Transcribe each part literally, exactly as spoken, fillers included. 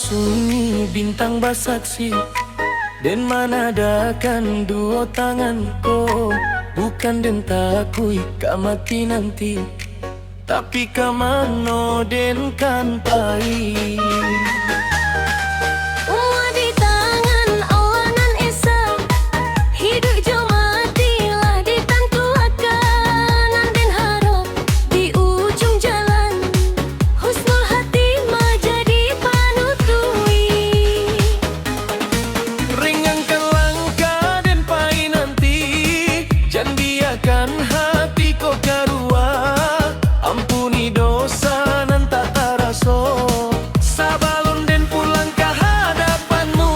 Sunyi bintang basaksi, den manadakan duo tangan ko, bukan den takuik ka mati nanti, tapi ka mano den kan pai. Umua di tangan Allah nan esa, hiduik jo mati lah ditantuakan. Nan den harok di ujuang jalan, husnul khatimah jadi panutuik. Ringankan langkah den pai nanti, jan biakan hati ko karuah. Ampuni dosa nan tak taraso, sabalun den pulang ka hadapan-Mu.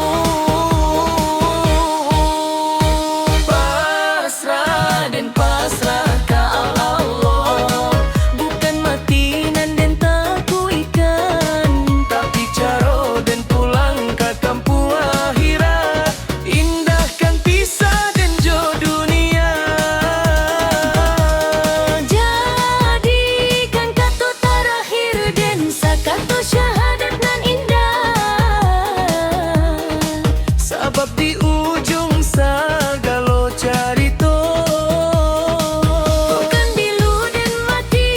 Pasrah den pasrah ka Allah, bukan mati nan den takuikkan, tapi caro den pulang ka kampuang akhirat. Indahkan pisah den jo dunia. Jadikan kato tarakhir den sakato syahadat nan indah. Sabab di ujuang sagalo carito, bukan bilu den mati,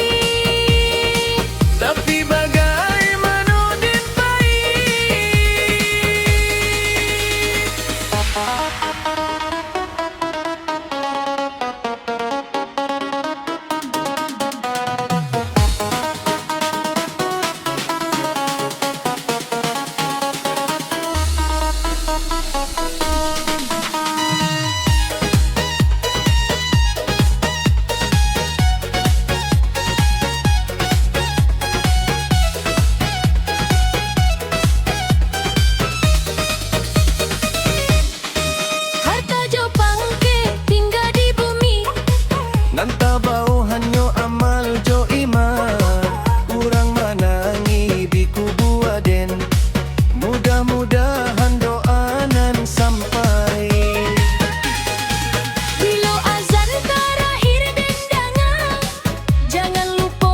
tapi bagaimano den pai. Harta jo pangkek tingga di bumi, nan tabao hanyo amal jo iman. Urang manangih di kubua den, mudah-mudahan doa nan sampai. Bilo azan tarakhir den danga, jangan lupo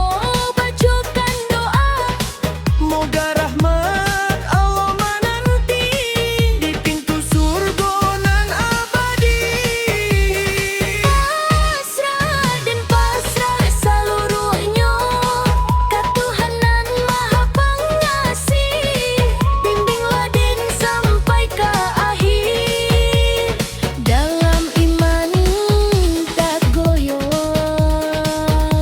bacokan doa. Moga rahmat Allah mananti di pintu surgo nan abadi. Pasrah den pasrah saluruahnyo ka Tuhan nan Maha Pangasih. Bimbinglah den sampai ka akhir dalam iman tak goyah.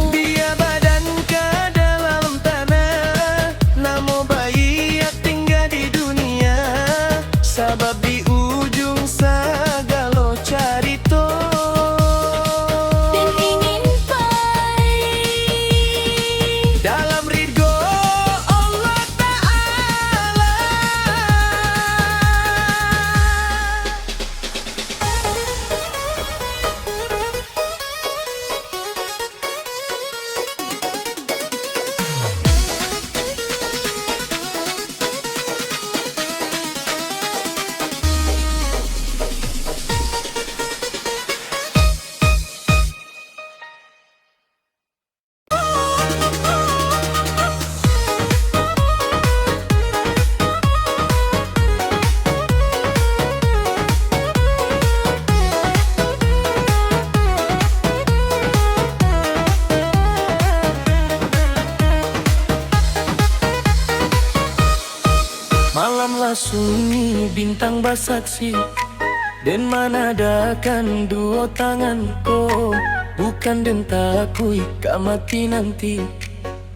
Bia badan ka dalam tanah, namo baiak tingga di dunia, sabab di ujuang sagalo carito, den ingin pai dalam ridho Allah Ta'ala. Malam lah sunyi, bintang basaksi. Den manadakan duo tangan ko, bukan den takuik ka mati nanti,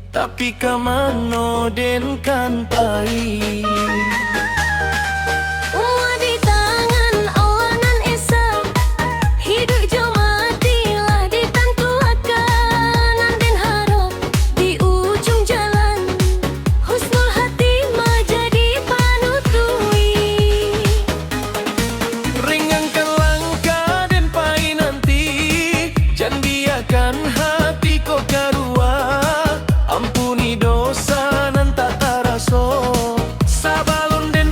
tapi ka mano den kan pai. Umua di tangan Allah nan esa, hiduik jo mati lah ditantuakan. Nan den harok di ujuang jalan, husnul khatimah jadi panutuik. Ringankan langkah den pai nanti, jan biakan hati ko karuah. Ampuni dosa nan tak taraso, sabalun den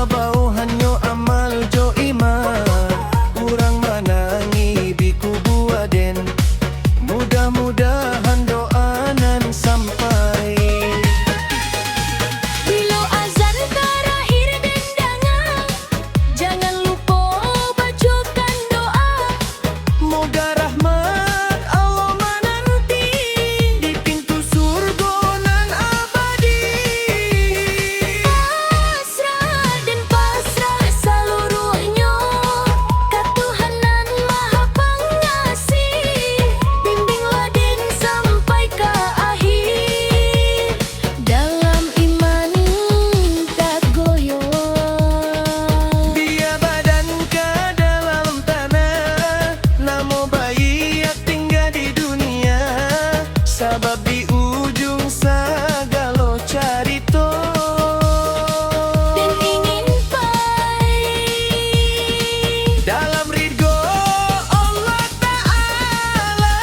Baohannyo amal jo iman, urang manangi di kubu Aden. Mudah-mudahan doa nan sampai. Bilo azan tarakhir den danga, jangan lupo bacokan doa. Moga rahmat Allah mananti di pintu surgo nan abadi. Pasrah den pasrah saluruahnyo ka Tuhan nan Maha Pangasih, bimbinglah den sampai ka akhir. Dalam iman tak goyah. Bia badan ka dalam tanah, namo baiak tingga di dunia, sabab di ujung sagalo carito. Den ingin pai dalam ridho Allah Ta'ala.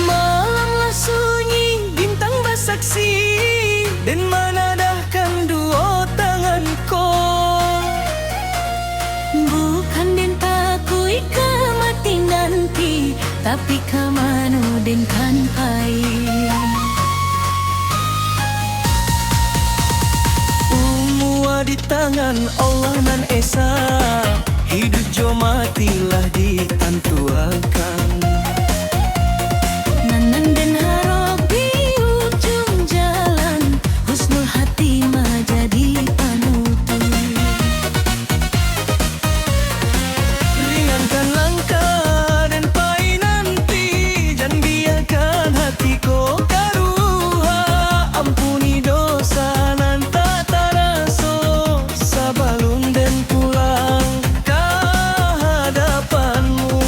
Malam lah sunyi, bintang basaksi, den manadahkan duo tangan ko. Bukan den takuik ka mati nanti, tapi ka mano den kan pai. Umua di tangan Allah nan esa, hiduik jo mati lah ditantuakan. Nan, nan den harap di ujung jalan, husnul khatimah jadi panutuik. Ringankan langkah den pai nanti, jan biakan hati ko karuha. Ampuni dosa nan tak taraso, sabalun den pulang ka hadapan-Mu.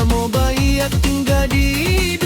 Mo baiak tingga di